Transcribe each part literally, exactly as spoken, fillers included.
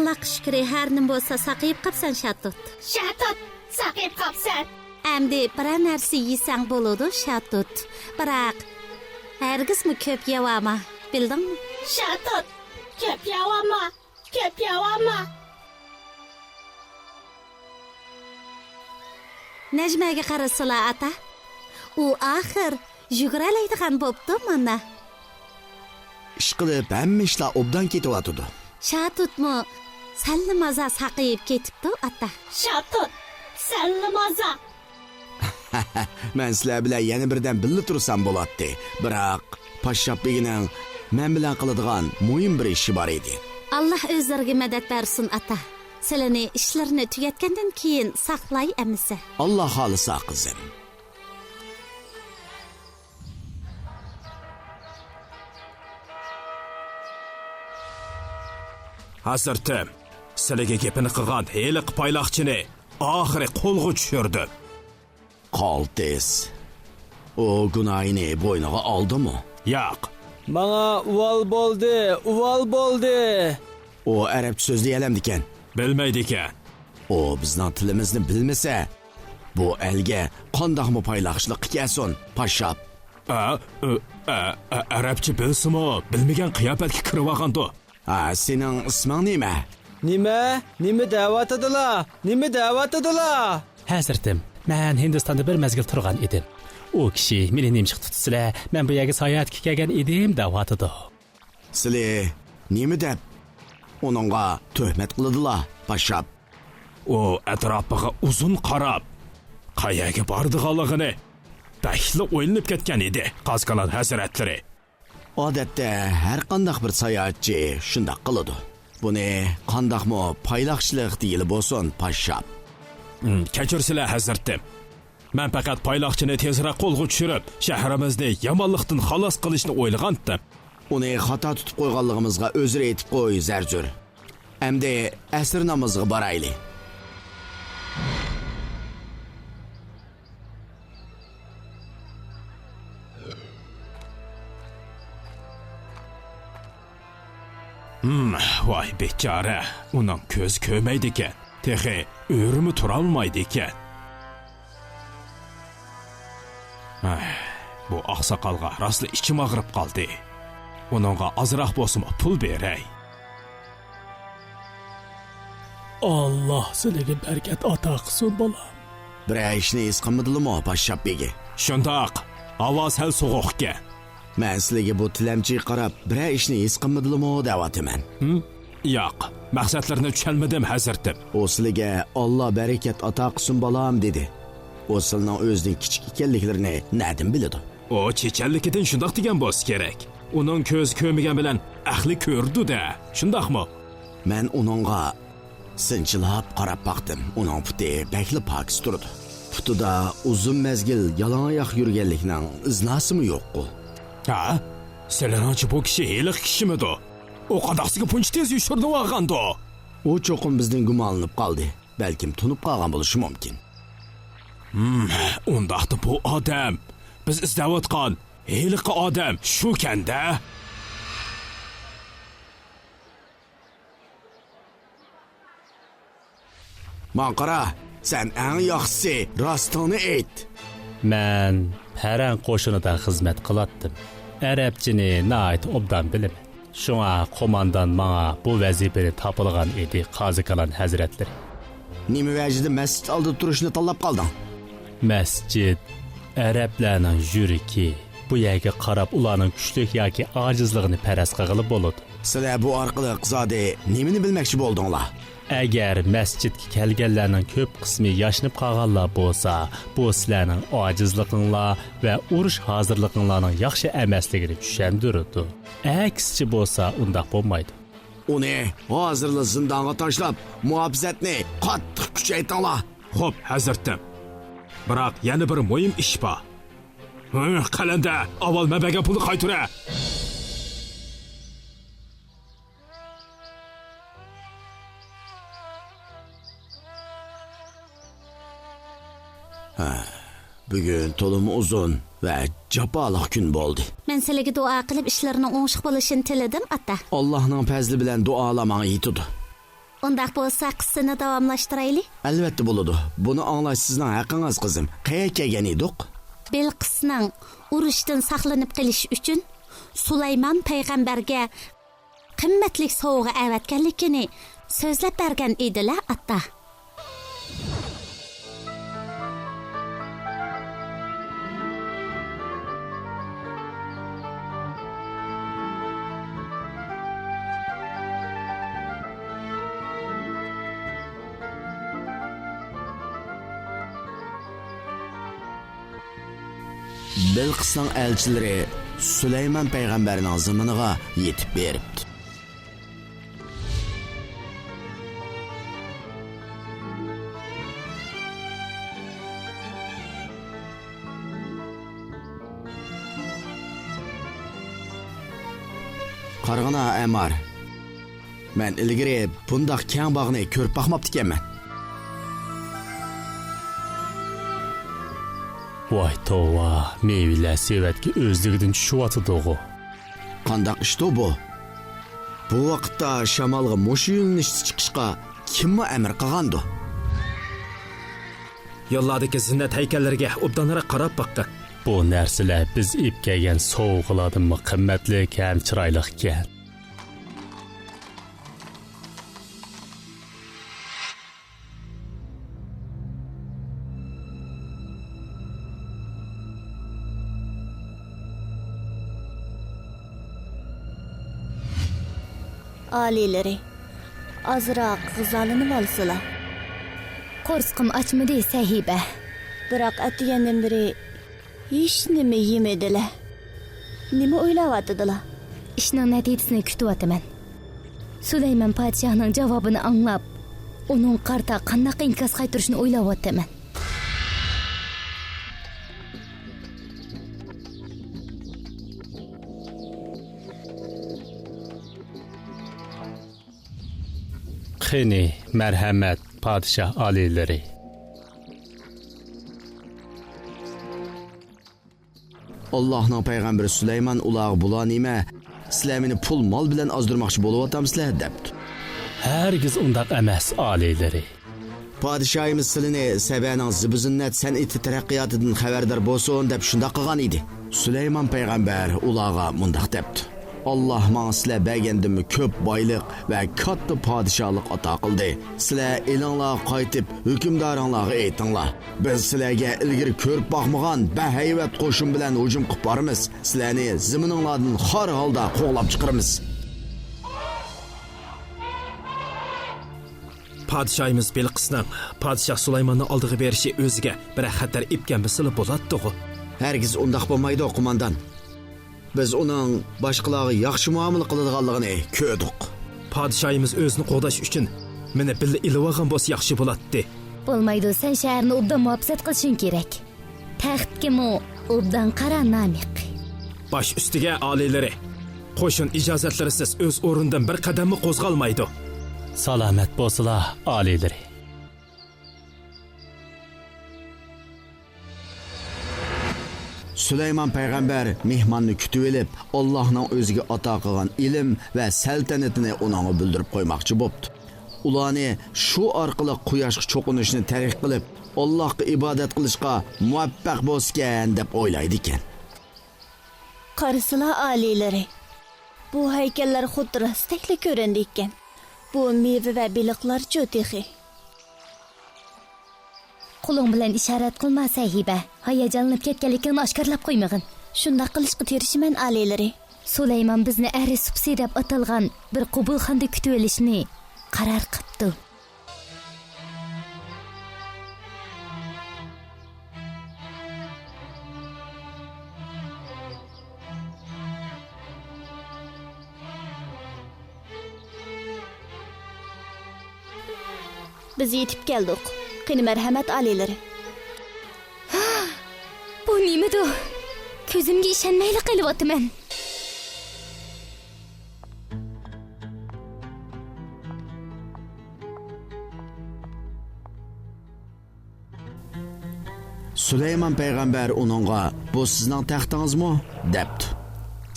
ئاق شۈكرى، ھەر نېمە بولسا ساقىيىپ قاپسەن، شاتۇت. شاتۇت، ساقىيىپ قاپسەن. ئەمدى بىرەر نەرسە يېسەڭ بولىدۇ، شاتۇت. بىراق، ھەرگىزمۇ كۆپ يەۋالما، بىلدىڭمۇ؟ شاتۇت، كۆپ يەۋالما، كۆپ يەۋالما. نەجمەگە قارىسىلا، ئاتا. ئۇ ئاخىر يۈگۈرەلەيدىغان بوپتۇ مانا. ئىشقىلىپ، ھەممە ئىشلار ئوبدان كېتىۋاتىدۇ. شاتۇتمۇ سەللىمازا ساقىيىپ كېتىپتۇ، ئاتا. شاتۇت، سەللىمازا. مەن سىلەر بىلەن يەنە بىردەم بىللە تۇرسام بولاتتى. بىراق، پاششاپ بېگىنىڭ مەن بىلەن قىلىدىغان مۇھىم بىر ئىشى بار ئىدى. ئاللا ئۆزلىرىگە مەدەت بەرسۇن، ئاتا. سىلىنى ئىشلىرىنى تۈگەتكەندىن كېيىن ساقلاي ئەمىسە. ئاللا خالىسا، قىزىم. ھەزرىتىم، سىلىگە گېپىنى قىلغان ھېلىقى پايلاقچىنى ئاخىرى قولغا چۈشۈردۈم. قالتىس. ئۇ گۇناھىنى بوينىغا ئالدىمۇ؟ ياق. ماڭا ئۇۋال بولدى، ئۇۋال بولدى. ئۇ ئەرەبچە سۆزلىيەلەمدىكەن؟ بىلمەيدىكەن. ئۇ بىزنىڭ تىلىمىزنى بىلمىسە، بۇ ئەلگە قانداقمۇ پايلاقچىلىققا كەلسۇن، پاششاپ؟ ئە، ئە، ئە، ئە، ئەرەبچە بىلسىمۇ، بىلمىگەن قىياپەتكە كىرىۋالغاندۇ. ھە، سېنىڭ ئىسمىڭ نېمە؟ نېمە؟ نېمە دەۋاتىدىلا؟ نېمە دەۋاتىدىلا؟ ھەزرىتىم، مەن ھىندىستاندا بىر مەزگىل تۇرغان ئىدىم. ئۇ كىشى مېنى نېمىشقا تۇتىسىلەر، مەن بۇ يەرگە ساياھەتكە كەلگەن ئىدىم دەۋاتىدۇ. سىلى نېمە دەپ ئۇنىڭغا تۆھمەت قىلىدىلا، پاششاپ؟ ئۇ ئەتراپىغا ئۇزۇن قاراپ، قەيەرگە بارىدىغانلىقىنى بەكلا ئويلىنىپ كەتكەن ئىدى، قازىكالان ھەزرەتلىرى. ئادەتتە ھەر قانداق بىر ساياھەتچى شۇنداق قىلىدۇ. بۇنى قانداقمۇ پايلاقچىلىق دېگىلى بولسۇن، پاششاپ. ھىم، كەچۈرسىلە، ھەزرىتىم. مەن پەقەت پايلاقچىنى تېزرەك قولغا چۈشۈرۈپ، شەھىرىمىزنى يامانلىقتىن خالاس قىلىشنى ئويلىغانتىم. ئۇنى خاتا تۇتۇپ قويغانلىقىمىزغا ئۆزرە ئېيتىپ قوي، زەرزۇر. ئەمدى ئەسىر نامىزىغا بارايلى. ھىم، ۋاي بىچارە، ئۇنىڭ كۆزى كۆرمەيدىكەن، تېخى ئۆرىمۇ تۇرالمايدىكەن. ئاھ، بۇ ئاقساقالغا راسلا ئىچىم ئاغرىپ قالدى. ئۇنىڭغا ئازراق بولسىمۇ پۇل بېرەي. ئاللا سىلىگە بەرىكەت ئاتا قىلسۇن، بالام. بىرەر ئىشنى ھېس قىلمىدىلىمۇ، پاششاپ بېگى؟ شۇنداق، ھاۋا سەل سوغۇقكەن. مەن سىلىگە بۇ تىلەمچىگە قاراپ بىرەر ئىشنى ھېس قىلمىدىلىمۇ دەۋاتىمەن. ھىم؟ ياق، مەقسەتلىرىنى چۈشەنمىدىم، ھەزرىتىم. ئۇ سىلىگە «ئاللا بەرىكەت ئاتا قىلسۇن، بالام» دېدى. ئۇ سىلىنىڭ ئۆزىدىن كىچىك ئىكەنلىكلىرىنى نەدىن بىلىدۇ؟ ئۇ چېچەنلىكىدىن شۇنداق دېگەن بولسا كېرەك. ئۇنىڭ كۆزى كۆرمىگەن بىلەن ئەقلى كۆرىدۇ-دە، شۇنداقمۇ؟ مەن ئۇنىڭغا سىنچىلاپ قاراپ باقتىم. ئۇنىڭ پۇتى بەكلا پاكىز تۇرىدۇ. پۇتىدا ئۇزۇن مەزگىل يالاڭ ئاياق يۈرگەنلىكنىڭ ئىزناسىمۇ يوققۇ. ھە؟ سىلىنىڭچە بۇ كىشى ھېلىقى كىشىمىدۇ؟ ئۇ قانداقسىگە بۇنچە تېز يوشۇرۇنۇۋالغاندۇ؟ ئۇ چوقۇم بىزدىن گۇمانلىنىپ قالدى. بەلكىم تونۇپ قالغان بولۇشى مۇمكىن. ھىم، ئۇنداقتا بۇ ئادەم، بىز ئىزدەۋاتقان ھېلىقى ئادەم شۇكەن-دە. ماڭا قارا، سەن ئەڭ ياخشىسى راستىڭنى ئېيت. مەن پەرەڭ قوشۇنىدا خىزمەت قىلاتتىم. ئەرەبچىنى ناھايىتى ئوبدان بىلىمەن. شۇڭا قوماندان ماڭا بۇ ۋەزىپىنى تاپىلىغان ئىدى، قازىكالان ھەزرەتلىرى. نېمە ۋەجىدە مەسچىت ئالدىدا تۇرۇشنى تاللاپ قالدىڭ؟ مەسچىت ئەرەبلەرنىڭ يۈرىكى. بۇ يەرگە قاراپ ئۇلارنىڭ كۈچلۈك ياكى ئاجىزلىقىنى پەرەز قىلغىلى بولىدۇ. سىلەر بۇ ئارقىلىق زادى نېمىنى بىلمەكچى بولدۇڭلار؟ ئەگەر مەسچىتكە كەلگەنلەرنىڭ كۆپ قىسمى ياشىنىپ قالغانلار بولسا، بۇ سىلەرنىڭ ئاجىزلىقىڭلار ۋە ئۇرۇش ھازىرلىقىڭلارنىڭ ياخشى ئەمەسلىكىنى چۈشەندۈرىدۇ. ئەكسىچە بولسا ئۇنداق بولمايدۇ. ئۇنى ھازىرلا زىندانغا تاشلاپ، مۇھاپىزەتنى قاتتىق كۈچەيتىڭلار. خوپ، ھەزرىتىم. بىراق يەنە بىر مۇھىم ئىش بار. ھە، قەلەندەر، ئاۋۋال مەن بەرگەن پۇلنى قايتۇرە. ھە، بۈگۈن تولىمۇ ئۇزۇن ۋە جاپالىق كۈن بولدى. مەن سىلىگە دۇئا قىلىپ، ئىشلىرىنىڭ ئوڭۇشلۇق بولۇشىنى تىلىدىم، ئاتا. ئاللاھنىڭ پەزلى بىلەن دۇئالار ماڭا يېتىدۇ. ئۇنداق بولسا، قىسسىنى داۋاملاشتۇرايلى. ئەلۋەتتە بولىدۇ. بۇنى ئاڭلاش سىزنىڭ ھەققىڭىز، قىزىم. قەيەرگە كەلگەن ئىدۇق؟ بىلقىسنىڭ ئۇرۇشتىن ساقلىنىپ قېلىش ئۈچۈن سۇلايمان پەيغەمبەرگە قىممەتلىك سوۋغا ئەۋەتكەنلىكىنى سۆزلەپ بەرگەن ئىدىلە، ئاتا. بىلقىسنىڭ ئەلچىلىرى سۇلايمان پەيغەمبەرنىڭ زېمىنىغا يېتىپ بېرىپتۇ. قارىغىنا، ئەمار. مەن ئىلگىرى بۇنداق كەڭ باغنى كۆرۈپ باقماپتىكەنمەن. ۋاي توۋا، مېۋىلەر سېۋەتكە ئۆزلۈكىدىن چۈشۈۋاتىدىغۇ. قانداق ئىشتۇ بۇ؟ بۇ ۋاقىتتا شامالغا مۇشۇ يۆنىلىشتە چىقىشقا كىممۇ ئەمىر قىلغاندۇ؟ يوللاردىكى زىننەت ھەيكەللىرىگە ئوبدانراق قاراپ باققىن. بۇ نەرسىلەر بىز ئېلىپ كەلگەن سوۋغىلاردىنمۇ قىممەتلىك ھەم چىرايلىقكەن. ئالىيلىرى، ئازراق غىزالىنىۋالسىلا. قورسىقىم ئاچمىدى، سەھىبە. بىراق ئەتىگەندىن بېرى ھېچنېمە يېمىدىلە. نېمە ئويلاۋاتىدىلا؟ ئىشنىڭ نەتىجىسىنى كۈتۈۋاتىمەن. سۇلايمان پادىشاھنىڭ جاۋابىنى ئاڭلاپ، ئۇنىڭغا قارىتا قانداق ئىنكاس قايتۇرۇشنى ئويلاۋاتىمەن. قېنى، مەرھەمەت، پادىشاھ ئالىيلىرى. ئاللاھنىڭ پەيغەمبىرى سۇلايمان ئۇلارغا، بۇلار نېمە؟ سىلەر مېنى پۇل مال بىلەن ئازدۇرماقچى بولۇۋاتامسىلەر؟ دەپتۇ. ھەرگىز ئۇنداق ئەمەس، ئالىيلىرى. پادىشاھىمىز سىلىنى سەبەنىڭ زىبۇزىننەت سەنئىتى تەرەققىياتىدىن خەۋەردار بولسۇن دەپ شۇنداق قىلغان ئىدى. سۇلايمان پەيغەمبەر ئۇلارغا مۇنداق دەپتۇ. ئاللاھ ماڭا سىلەر بەرگەندىنمۇ كۆپ بايلىق ۋە كاتتا پادىشاھلىق ئاتا قىلدى. سىلەر ئېلىڭلارغا قايتىپ، ھۆكۈمدارىڭلارغا ئېيتىڭلار، بىز سىلەرگە ئىلگىرى كۆرۈپ باقمىغان بەھەيۋەت قوشۇن بىلەن ھۇجۇم قىلىپ بارىمىز. سىلەرنى زېمىنىڭلاردىن خار ھالدا قوغلاپ چىقىرىمىز. پادىشاھىمىز بىلقىسنىڭ پادىشاھ سۇلايماننىڭ ئالدىغا بېرىشى ئۆزىگە بىرەر خەتەر ئېلىپ كەلمىسىلا بولاتتىغۇ. ھەرگىز ئۇنداق بولمايدۇ، قوماندان. بىز ئۇنىڭ باشقىلارغا ياخشى مۇئامىلە قىلىدىغانلىقىنى كۆردۇق. پادىشاھىمىز ئۆزىنى قوغداش ئۈچۈن مېنى بىللە ئېلىۋالغان بولسا ياخشى بولاتتى. بولمايدۇ، سەن شەھەرنى ئوبدان مۇھاپىزەت قىلىشىڭ كېرەك. تەختكىمۇ ئوبدان قارا، نامىق. باش ئۈستىگە، ئالىيلىرى. قوشۇن ئىجازەتلىرىسىز ئۆز ئورنىدىن بىر قەدەممۇ قوزغالمايدۇ. سالامەت بولسىلا، ئالىيلىرى. سۇلايمان پەيغەمبەر مېھماننى كۈتۈۋېلىپ، ئاللاھنىڭ ئۆزىگە ئاتا قىلغان ئىلىم ۋە سەلتەنىتىنى ئۇنىڭغا بىلدۈرۈپ قويماقچى بوپتۇ. ئۇلارنى شۇ ئارقىلىق قۇياشقا چوقۇنۇشنى تەرك قىلىپ، ئاللاھقا ئىبادەت قىلىشقا مۇۋەپپەق بولسىكەن، دەپ ئويلايدىكەن. قارىسىلا، ئالىيلىرى، بۇ ھەيكەللەر خۇددى راستتەكلا كۆرۈنىدىكەن. بۇ مېۋە ۋە بېلىقلارچۇ تېخى؟ قولۇڭ بىلەن ئىشارەت قىلما، سەھىبە. ھاياجانلىنىپ كەتكەنلىكىڭنى ئاشكارىلاپ قويمىغىن. شۇنداق قىلىشقا تىرىشىمەن، ئالىيلىرى. سۇلايمان بىزنى ئەرش سۇپىسى دەپ ئاتالغان بىر قوبۇلخانىدا كۈتۈۋېلىشنى قارار قىپتۇ. بىز يېتىپ كەلدۇق. قېنى، مەرھەمەت، ئالىيلىرى. بۇ نېمىدۇ؟ كۆزۈمگە ئىشەنمەيلا قېلىۋاتىمەن. سۇلايمان پەيغەمبەر ئۇنىڭغا، «بۇ سىزنىڭ تەختىڭىزمۇ؟» دەپتۇ.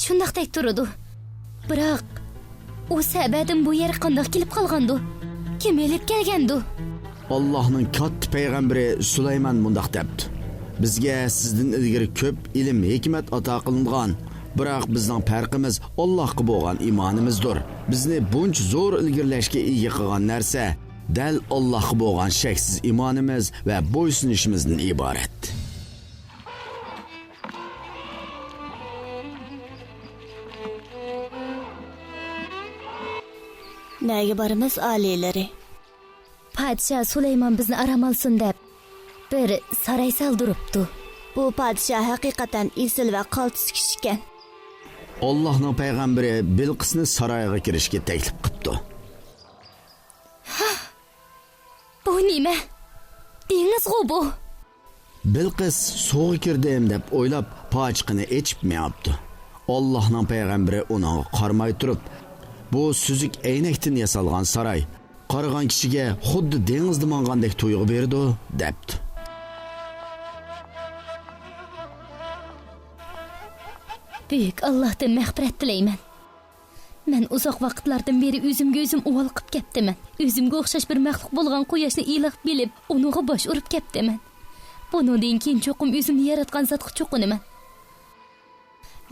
شۇنداقتەك تۇرىدۇ. بىراق، ئۇ سەبەدىن بۇ يەرگە قانداق كېلىپ قالغاندۇ؟ كىم ئېلىپ كەلگەندۇ؟ ئاللاھنىڭ كاتتا پەيغەمبىرى سۇلايمان مۇنداق دەپتۇ: بىزگە سىزدىن ئىلگىرى كۆپ ئىلىم، ھېكمەت ئاتا قىلىنغان، بىراق بىزنىڭ پەرقىمىز ئاللاھقا بولغان ئىمانىمىزدۇر. بىزنى بۇنچە زور ئىلگىرىلەشكە ئىگە قىلغان نەرسە دەل ئاللاھقا بولغان شەكسىز ئىمانىمىز ۋە بويسۇنۇشىمىزدىن ئىبارەت. نەگە بارىمىز، ئالىيلىرى؟ پادىشاھ سۇلايمان بىزنى ئارام ئالسۇن دەپ، بىر ساراي سالدۇرۇپتۇ. بۇ پادىشاھ ھەقىقەتەن ئېسىل ۋە قالتىس كىشى ئىكەن. ئاللاھنىڭ پەيغەمبىرى بىلقىسنى سارايغا كىرىشكە تەكلىپ قىپتۇ. بۇ نېمە؟ دېڭىزغۇ بۇ! بىلقىس سۇغا كىردىم دەپ ئويلاپ، پاچىقىنى ئېچىپ مېڭىپتۇ. ئاللاھنىڭ پەيغەمبىرى ئۇنىڭغا قارىماي تۇرۇپ، بۇ سۈزۈك ئەينەكتىن ياسالغان ساراي، قارىغان كىشىگە خۇددى دېڭىزدا ماڭغاندەك تۇيغۇ بېرىدۇ، دەپتۇ. بۈيۈك ئاللاھتىن مەغپىرەت تىلەيمەن. مەن ئۇزاق ۋاقىتلاردىن بېرى ئۆزۈمگە ئۆزۈم ئۇۋال قىپ كەپتىمەن. ئۆزۈمگە ئوخشاش بىر مەخلۇق بولغان قۇياشنى ئىلاھ بىلىپ، ئۇنىڭغا باش ئۇرۇپ كەپتىمەن. بۇنىڭدىن كېيىن چوقۇم ئۆزۈمنى ياراتقان زاتقا چوقۇنىمەن.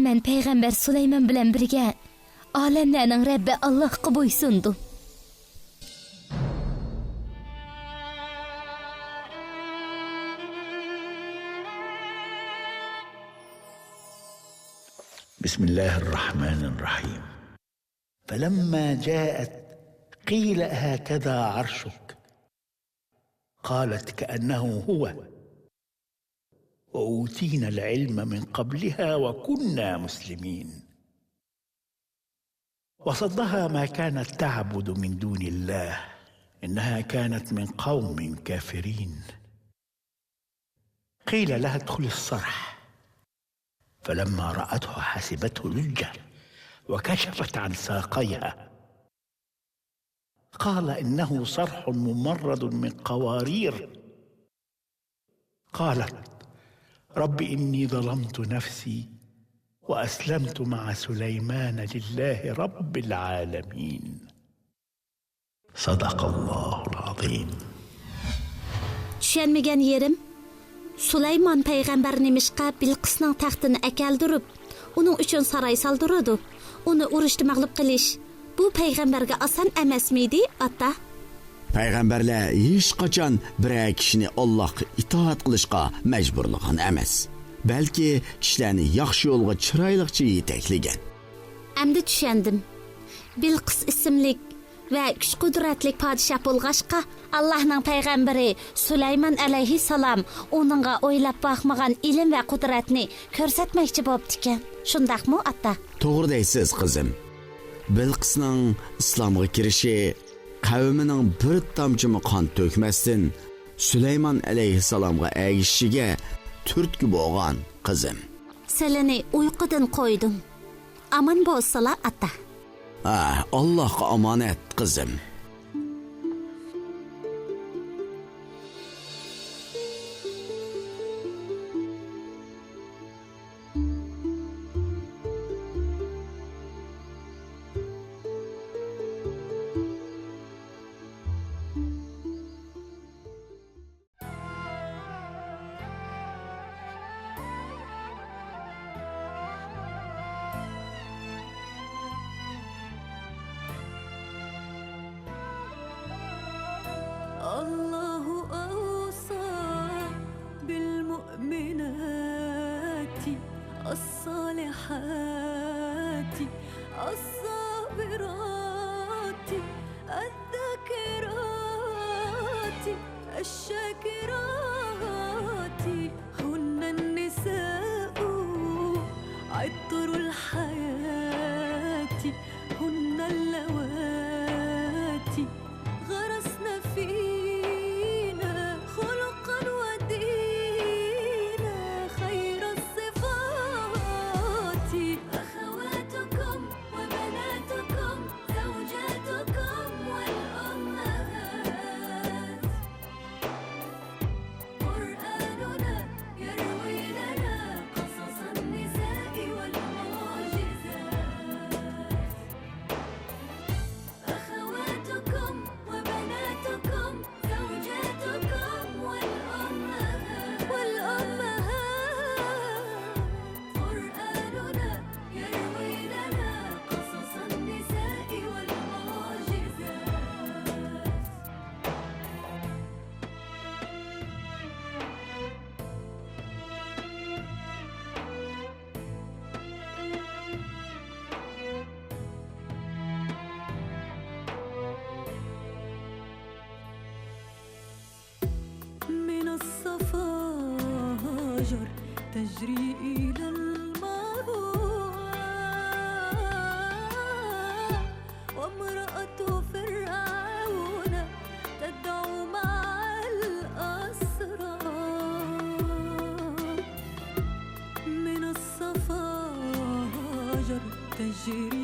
مەن پەيغەمبەر سۇلايمان بىلەن بىرگە ئالەملەرنىڭ رەببى ئاللاھقا بويسۇندۇم. بسم الله الرحمن الرحيم. فلما جاءت قيل هكذا عرشك؟ قالت كأنه هو، وأوتينا العلم من قبلها وكنا مسلمين. وصدها ما كانت تعبد من دون الله، إنها كانت من قوم كافرين. قيل لها ادخلي الصرح، فلما رأته حسبته لجة وكشفت عن ساقيها. قال إنه صرح ممرد من قوارير. قالت رب إني ظلمت نفسي وأسلمت مع سليمان لله رب العالمين. صدق الله العظيم. چۈشەنمىگەن يېرىم، سۇلايمان پەيغەمبەر نېمىشقا بىلقىسنىڭ تەختىنى ئەكەلدۈرۈپ، ئۇنىڭ ئۈچۈن ساراي سالدۇرىدۇ؟ ئۇنى ئۇرۇشتا مەغلۇپ قىلىش، بۇ پەيغەمبەرگە ئاسان ئەمەسمىدى، ئاتا؟ پەيغەمبەرلەر ھېچقاچان بىرەر كىشىنى ئاللاھقا ئىتائەت قىلىشقا مەجبۇرلىغان ئەمەس، بەلكى كىشىلەرنى ياخشى يولغا چىرايلىقچە يېتەكلىگەن. ئەمدى چۈشەندىم. بىلقىس ئىسىملىك ۋە كۈچ-قۇدرەتلىك پادىشاھ بولغاچقا، ئاللاھنىڭ پەيغەمبىرى سۇلايمان ئەلەيھىسسالام ئۇنىڭغا ئويلاپ باقمىغان ئىلىم ۋە قۇدرەتنى كۆرسەتمەكچى بوپتىكەن. شۇنداقمۇ، ئاتا؟ توغرا دەيسىز، قىزىم. بىلقىسنىڭ ئىسلامغا كىرىشى، قەۋمىنىڭ بىر تامچىمۇ قان تۆكمەستىن سۇلايمان ئەلەيھىسسالامغا ئەگىشىشىگە تۈرتكە بولغان، قىزىم. سىلىنى ئۇيقۇدىن قويدۇم. ئامان بولسىلا، ئاتا. ھە، ئاللاھقا ئامانەت، قىزىم. الله أوصى بالمؤمنات الصالحات الصابرات الذاكرات الشاكرات، هن النساء عطر الحياة، هن اللواتي غرسن فينا خلقا ودينا خير الصفات. أخواتكم وبناتكم الصفاجر تجري إلى المروى، وامرأة فرعون تدعو مع الأسرى. من الصفاجر تجري